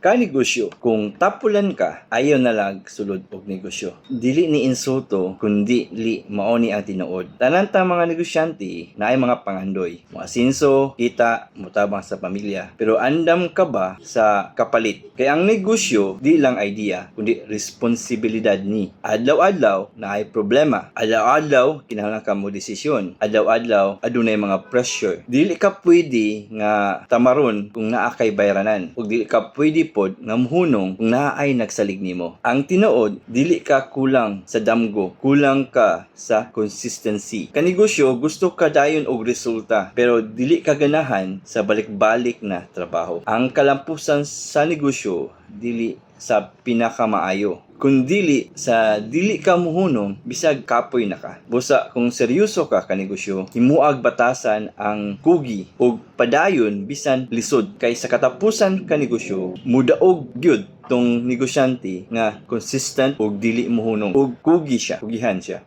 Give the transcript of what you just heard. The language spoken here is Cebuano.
Kanegosyo, kung tapulan ka, ayaw na lang sulod og negosyo. Dili ni insulto, kundi li mao ni ang tinuod. Tanan ta mga negosyante naay mga pangandoy. Moasinso, kita, motabang sa pamilya. Pero andam ka ba sa kapalit? Kay ang negosyo, di lang idea, kundi responsibilidad ni. Adlaw-adlaw, naay problema. Adlaw-adlaw, kinahanglan ka mo desisyon. Adlaw-adlaw, adunay mga pressure. Dili ka pwede nga tamaron kung naa kay bayranan. Ug dili ka pwede pod nga muhunong kung naay nagsalig nimo. Ang tinuod, dili ka kulang sa damgo, kulang ka sa consistency. Kanegosyo, gusto ka dayon og resulta, pero dili ka ganahan sa balik-balik na trabaho. Ang kalampusan sa negosyo dili sa pinakamaayo, kundili sa dili ka muhunong bisag kapoy na ka. Busa kung seryoso ka kanegosyo, himuag batasan ang kugi ug padayon bisan lisod, kay sa katapusan kanegosyo, mudaog gyud tong negosyante nga consistent ug dili muhunong ug kugi siya, kugihan siya.